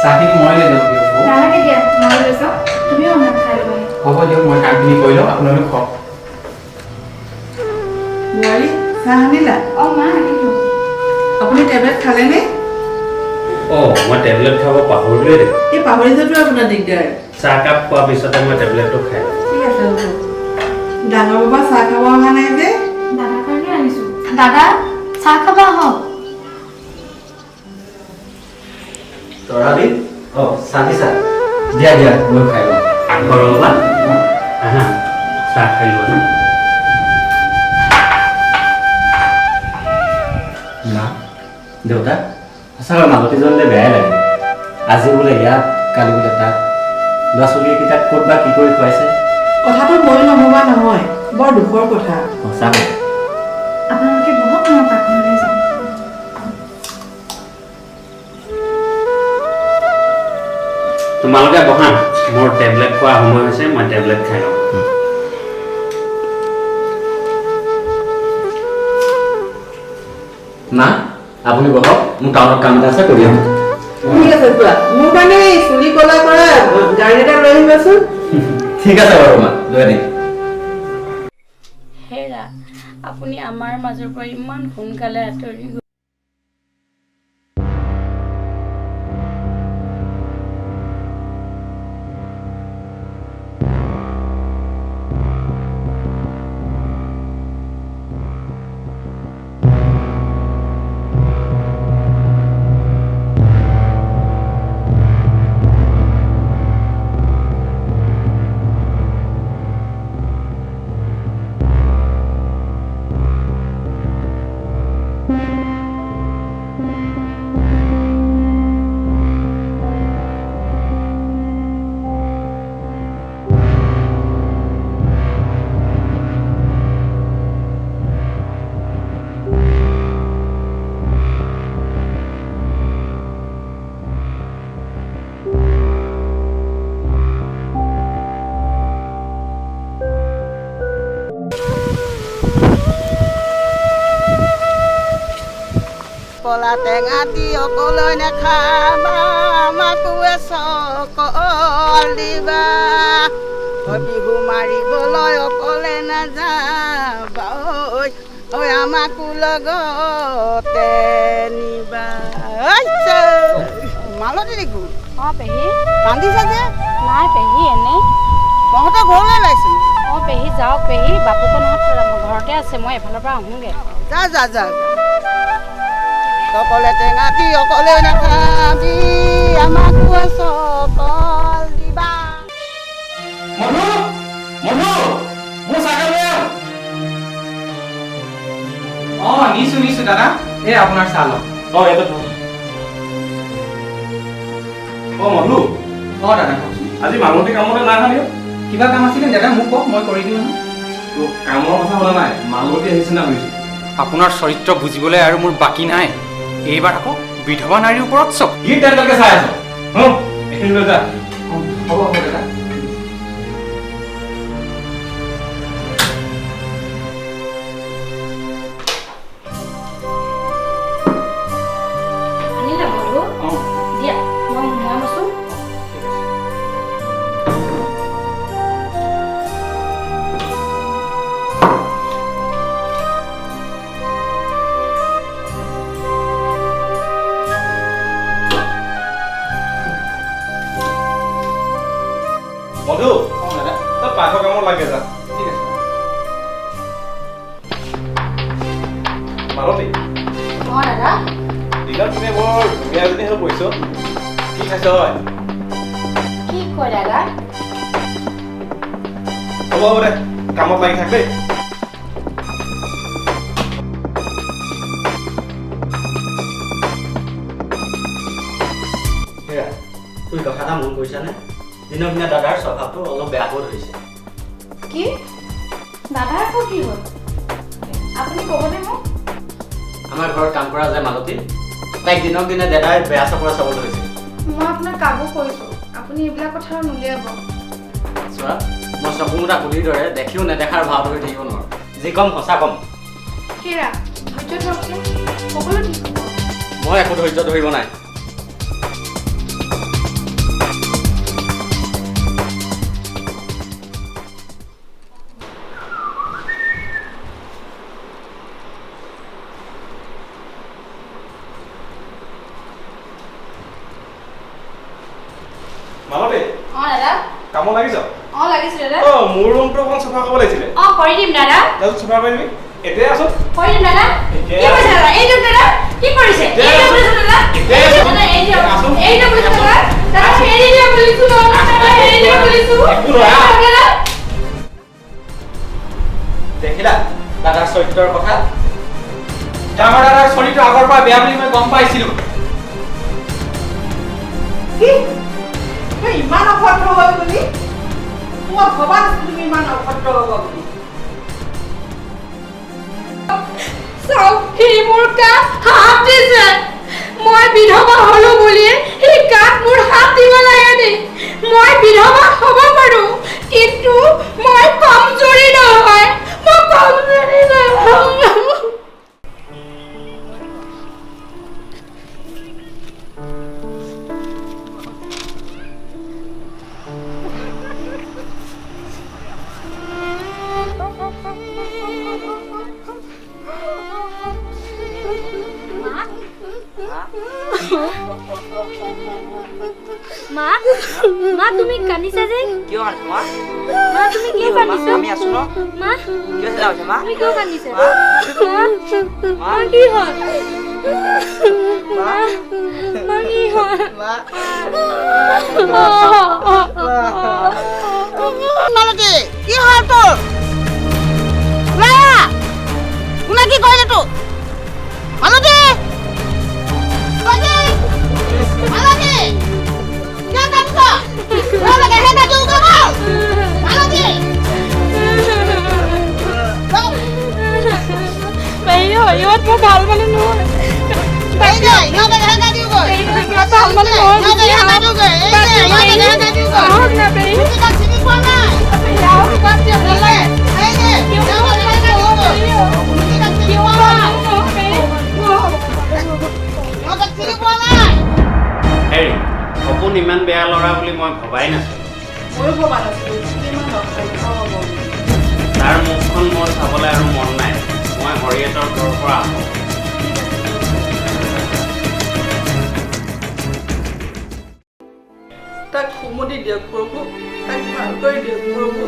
চাহখিনি মই লৈ যাওঁ দিয়ক বৌ। নালাগে দিয়া, মই লৈ যাওঁ, তুমিও আহা, খাই ল'বা। হ'ব দিয়ক, মই কামখিনি কৰি লওঁ, আপোনালোক খাওক। বোৱাৰী, চাহ আনিলা? অঁ মা, আনিলোঁ। আপুনি টেবলেট খালেনে? অঁ, মই টেবলেট খাব পাহৰিলোৱেই দেখোন। এই পাহৰি যোৱাটো আপোনাৰ দিগদাৰ। চাহকাপ খোৱাৰ পিছতে মই টেবলেটটো খাই ল'ম। ঠিক আছে, হ'ব। ডাঙৰ বাবা চাহ খাব অহা নাই যে? দাদাৰ কাৰণে আনিছোঁ। দাদা, চাহ খাব আহক। তৰালি, অঁ, চাহ দিছা? দিয়া দিয়া, মই খাই লওঁ। বড় বাবা, আহা, চাহ খাই লোৱা না। মা, দেউতা, সঁচাকৈ মালতীজনীলৈ বেয়াই লাগে। আজি বোলে ইয়াত, কালি বোলে তাত। ল'ৰা ছোৱালীকেইটাক ক'ত বা কি কৰি খুৱাইছে। কথাটো ময়ো নভবা নহয়, বৰ দুখৰ কথা। সঁচাকৈ। আপোনালোকে বহক, মই পাকঘৰলৈ যাওঁ। তোমালোকে বহা, মোৰ টেবলেট খোৱা সময় হৈছে, মই টেবলেট খাই লওঁ। মা, আপুনি বহক, মোৰ টাউনত কাম এটা আছে, কৰি আহোঁ। ঠিক আছে, যোৱা। মোৰ কাৰণে এই চুলি কলা কৰা গাড়ী এটা লৈ আহিবাচোন। ঠিক আছে বাৰু মা, লৈ আনিম। হেৰা, আপুনি আমাৰ মাজৰ পৰা ইমান সোনকালে আঁতৰি গ'ল। কলা টেঙা দি অকলে নাখাবা, আমাকো এচকল দিবা। ঐ বিহু মাৰিবলৈ অকলে নাযাবা, ঐ ঐ আমাকো লগতে নিবা। মালতী দেখোন। অঁ পেহী। কান্দিছা যে? নাই পেহী, এনেই। তহঁতৰ ঘৰলৈ ওলাইছো। অঁ পেহী, যাওক পেহী, বাপুকণহঁত ঘৰতে আছে, মই এফালৰ পৰা আহোঁগৈ। যা যা যা। অকলে টেঙা দি অকলে নাখাবি, আমাকো এচকল দিবা। মধু, মধু, মোৰ চাহকাপ লৈ আহ। অঁ, নিছোঁ নিছোঁ দাদা, এই আপোনাৰ চাহ লওক। অঁ, ইয়াতে থ। অঁ মধু। অঁ দাদা, কওকচোন। আজি মালতী কামলৈ নাই অহা নেকি? কিবা কাম আছিলে দাদা, মোক কওক, মই কৰি দিওঁ নহয়। তোৰ কামৰ কথা সোধা নাই, মালতী আহিছে না সুধিছোঁ। আপোনাৰ চৰিত্ৰ বুজিবলৈ আৰু মোৰ বাকী নাই। এইবাৰ আকৌ বিধৱা নাৰীৰ ওপৰত চক। কি তেনেকুৱাকে চাই আছ? হুঁ, এইখিনি লৈ যা। হ'ব হ'ব দাদা। আনিলা মধু? অঁ। দিয়া, মই মোচোঁ। ঠিক আছে। মধু। অঁ দাদা। তই পাকঘৰ কামত লাগে যা। ঠিক আছে। মালতী। অঁ দাদা। দিনত তুমি বৰ ধুনীয়া এজনী হৈ পৰিছ, কি খাইছ হয়? কি কয় দাদা? হ'ব হ'ব দে, কামত লাগি থাক দেই। হেৰা, তুমি কথা এটা মন কৰিছানে? দিনক দিনে দাদাৰ স্বভাৱটো অলপ বেয়া হ'ব ধৰিছে। কি? দাদাৰ আকৌ কি হ'ল? আপুনি ক'বনে মোক? আমাৰ ঘৰত কাম কৰা যে মালতী, তাইক দিনক দিনে দাদাই বেয়া চকুৰে চাব ধৰিছে। মই আপোনাক কাবু কৰিছোঁ, আপুনি এইবিলাক কথা নুলিয়াব। চোৱা, মই চকু মুদা কুলিৰ দৰে দেখিও নেদেখাৰ ভাও ধৰি থাকিব নোৱাৰোঁ। যি ক'ম সঁচা ক'ম। হেৰা, ধৈৰ্য ধৰকচোন, সকলো ঠিক হ'ব। মই একো ধৈৰ্য ধৰিব নাই। দাদা। কামত লাগিছ? অ লাগিছো দাদা। অ মোৰ ৰুমটো অকণ চাফা কৰিব লাগিছিলে। অ কৰি দিম দাদা। দাদা চাফা কৰি দিবি। এতিয়া আছো। কৰি দিম দাদা। কি কৰিছে দাদা? এই দিয়ক দাদা। কি কৰিছে? এই দিয়ক বুলিছো দাদা। দাদা এই দিয়ক। এই দিয়ক বুলিছো দাদা। দাদা এৰি দিয়ক বুলিছো দাদা। এৰি দিয়ক বুলিছো। একো নহয়। দাদা দেখিলা দাদাৰ চৰিত্ৰৰ কথা? ডাঙৰ দাদাৰ চৰিত্ৰ আগৰ পৰা বেয়া বুলি মই গম পাইছিলো। কি তই ইমান অভদ্ৰ হৈ গলি? মই ভবা নাছিলো তুমি ইমান অভদ্ৰ হ'ব বুলি। চাওক, সি মোৰ গাত হাত দিছে। মই বিধৱা হলো বুলি সি গাত মোৰ হাত দিব লাগে নি? মই বিধৱা হ'ব পাৰো, কিন্তু মই কমজোৰি নহয়। মই কমজোৰি নহয়। মা, মা তুমি কান্দিছা যে? কিয় কান্দিছা মা? মা তুমি কিয় কান্দিছা? আমি আছো ন। মা কিয় চিল্লা হৈছে মা? তুমি কিয় কান্দিছা? মা, মা কি হ'ল? মা, মা কি হ'ল? মালতী কি হ'ল তোৰ? ওলাই আহ। কোনে কি কৰিলে তোক? মালতী, মালতী, মালতী, কিয় কান্দিছ? কিয় লাগে? সেই দাদু গ'ল। মালতী, হৰিহত মই ভাল মানুহ নহয়। এই যে, ইহঁতে সেই দাদু গ'ল। ভাল মানুহ নহয়। ইহঁতে সেই দাদু গ'ল। এই যে, ইহঁতে সেই দাদু গ'ল। আহক না পেহী। তুমি তাক চিনি পোৱা নাই? আহক, বাদ দিয়ক। এই যে, ইহঁতে সেই দাদু গ'ল। তুমি তাক চিনি পোৱা নাই? ইহঁতক চিনি পোৱা নাই? হেৰি, সপোন ইমান বেয়া ল'ৰা বুলি মই ভবাই নাছিলোঁ। ময়ো ভবা নাছিলো ইমান অভদ্ৰ হ'ব বুলি। তাৰ মুখখন মোৰ চাবলৈ আৰু মন নাই। মই হৰিহঁতৰ ঘৰৰ পৰা আহোঁ। তাক সুমতি দিয়ক প্ৰভু, তাক ভাল কৰি দিয়ক প্ৰভু।